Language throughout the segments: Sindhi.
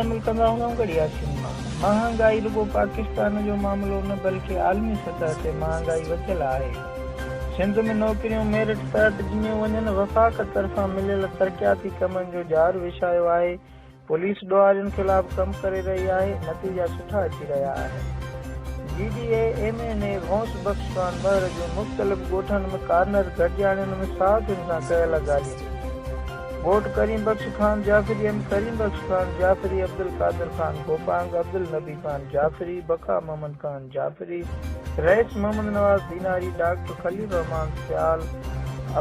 شامل ڪندا هئون ڳڙهي ياسين مان. مهانگائي رڳو پاڪستان جو معاملو نه بلڪه عالمي سطح تي مهانگائي وڌيل آهي. سنڌ ۾ نوڪريون ميرٽ تحت ڏنيون وڃن، وفاق طرفان مليل ترقياتي ڪمن جو ڄار وڇايو آهي، پوليس ڏوهارين خلاف ڪم ڪري رهي آهي، نتيجا سٺا اچي رهيا آهن. G D A M N A Ghaus Bakhsh Khan Mahar جون مختلف ڳوٺن ۾ ڪارنر گڏجاڻين ۾ صحافين سان ڪيل ڳالهيون. ڳوٺ ڪريم بخش خان جعفري ۾ ڪريم بخش خان جعفري، عبدالقادر خان گوپانگ، عبدالنبي خان جعفري، بقا محمد خان جعفري، رئيس محمد نواز ديناري، ڊاڪٽر خليل الرحمان سيال،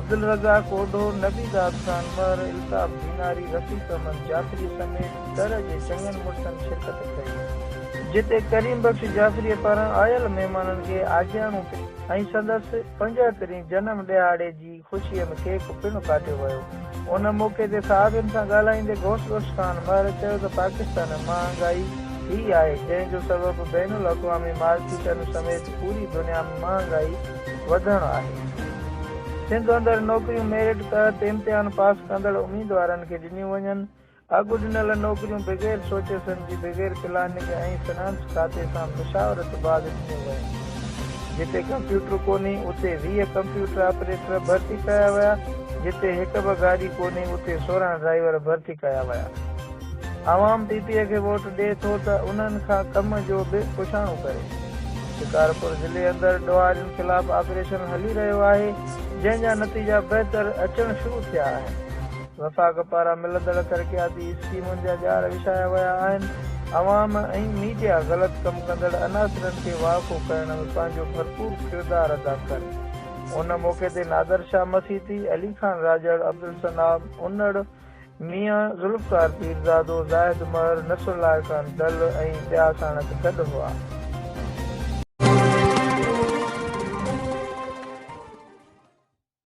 عبدالرزاق اوڍو، نبي داد خان مهر، الطاف ديناري، رفيق احمد جعفري سميت تر جي چڱن مڙسن شرڪت ڪئي. جتي ڪريم بخش جعفريء پاران آيل مهمانن کي آجياڻو پيش ۽ سندس پنجهترين جنم ڏهاڙي جي خوشيء ۾ ڪيڪ پڻ ڪاٽيو ويو. ان موقعي تي صحافين سان ڳالهائيندي غوث بخش خان مهر چيو ته پاڪستان ۾ مهانگائي هي آهي، جنهن جو سبب بين الاقوامي مارڪيٽن سميت پوري دنيا ۾ مهانگائي وڌڻ آهي. سنڌ اندر نوڪريون ميرٽ تحت امتحان پاس ڪندڙ اميدوارن کي ڏنيون وڃن، اڳ ڏنل نوڪريون بغير سوچي سمجهي، بغير پلاننگ ۽ فنانس کاتي سان مشاورت بعد ڏنيون ويون. جتي ڪمپيوٽر ڪونهي، اتي 20 ڪمپيوٽر آپريٽر ڀرتي ڪيا ويا، جتي هڪ به گاڏي ڪونهي، اتي 16 ڊرائيور ڀرتي ڪيا ويا. عوام پي پي کي ووٽ ڏئي ٿو ته انهن کان ڪم جو به پڇاڻو ڪري. شڪارپور ضلعي اندر ڏوهارين خلاف آپريشن هلي رهيو آهي، جنهن جا نتيجا بهتر اچڻ شروع ٿيا آهن. وفاق پاران ملندڙ ترقياتي اسڪيمن جا ڄار وڇايا ويا آهن، عوام ۽ ميڊيا غلط ڪم ڪندڙ عناصرن کي واکو ڪرڻ ۾ پنهنجو ڀرپور ڪردار ادا ڪن. ان موقعي تي نادر شاهه مسيتي، علي خان راڄڙ، عبدالسلام انڙ، ميان ذوالفقار پيرزادو، زاهد مهر، نصرالله خان دل ۽ ٻيا ساڻس گڏ هئا.